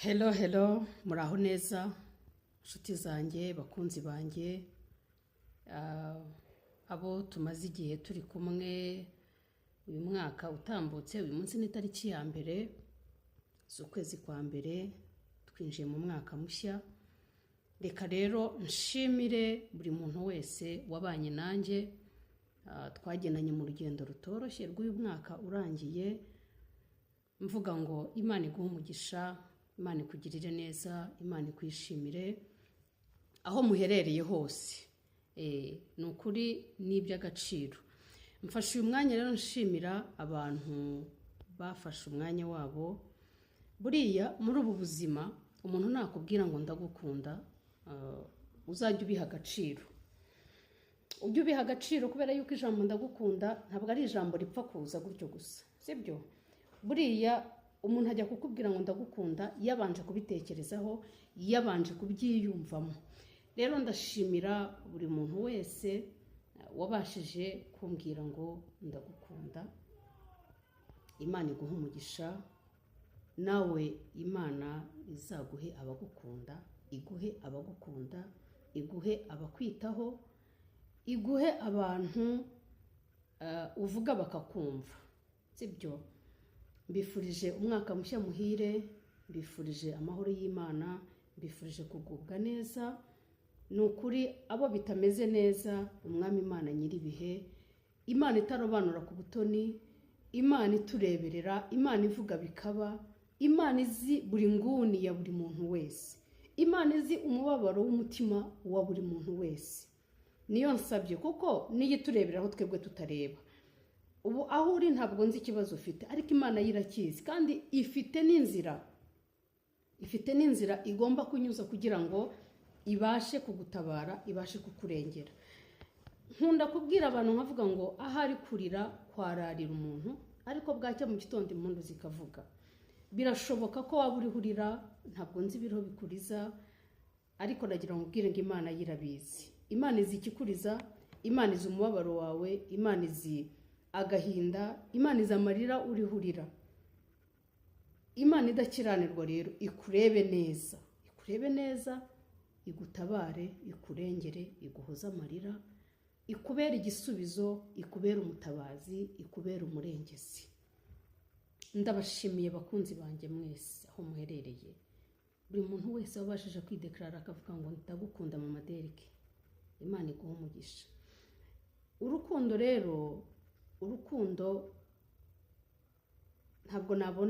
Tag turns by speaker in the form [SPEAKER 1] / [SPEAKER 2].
[SPEAKER 1] Hello, hello, muraho neza, nshuti zanjye, bakunzi banjye, abo tumaze igihe turi kumwe uyu mwaka utambutse. Uyu munsi ni tariki ya 1 z'ukwezi kwa mbere, twinjiye mu mwaka mushya. Reka rero nshimire buri muntu wese wabanye nanjye, twagendanye mu rugendo rutoroshye rw'uyu mwaka urangiye, mvuga ngo Imana iguhe umugisha, Imana ikugirire neza, Imana ikwishimire aho muherereye hose. Ni ukuri ni iby'agaciro. Mfashe uyu mwanya rero nshimira abantu bafashe umwanya wabo. Buriya muri ubu buzima umuntu nakubwira ngo ndagukunda, uzajya ubiha agaciro, ujye ubiha agaciro, kubera yuko ijambo ndagukunda ntabwo ari ijambo ripfa kuza gutyo gusa, sibyo? Buriya umuntu ajya kukubwira ngo ndagukunda yabanje kubitekerezaho, yabanje kubyiyumvamo. Rero ndashimira buri muntu wese wabashije kumbwira ngo ndagukunda. Imana iguhe umugisha, nawe Imana izaguhe abagukunda, iguhe abagukunda, iguhe abakwitaho, iguhe abantu uvuga bakakumva, sibyo? Mbifurije umwaka mushya muhire, mbifurije amahoro y'Imana, mbifurije kugubwa neza. Ni ukuri abo bitameze neza, Umwami Imana nyir'ibihe, Imana itarobanura ku butoni, Imana itureberera, Imana ivuga bikaba, Imana izi buri nguni ya buri muntu wese, Imana izi umubabaro w'umutima wa buri muntu wese, niyo nsabye, kuko niyo iturebera aho twebwe tutareba. Ubu aho uri ntabwo nzi ikibazo ufite, ariko Imana yo irakizi, kandi ifite n'inzira igomba kunyuza kugira ngo ibashe kugutabara, ibashe kukurengera. Nkunda kubwira abantu nkavuga ngo ahari kurira kwararira umuntu, ariko bwacya mu gitondo impundu zikavuga. Birashoboka ko waba uriho urira, ntabwo nzi ibiriho bikuriza, ariko nagira ngo ubwire ngo Imana yo irabizi. Imana izi ikikuriza, Imana izi umubabaro wawe, Imana izi agahinda, Imana izi amarira uriho urira. Imana idakiranirwa rero ikurebe neza, ikurebe neza, igutabare, ikurengere, iguhoze amarira, ikubere igisubizo, ikubere umutabazi, ikubere umurengezi. Ndabashimiye bakunzi banjye mwese aho muherereye, buri muntu wese wabashije kwideclara akavuga ngo ndagukunda mama Derek, Imana iguhe umugisha. Urukundo rero, urukundo ntabwo nabona.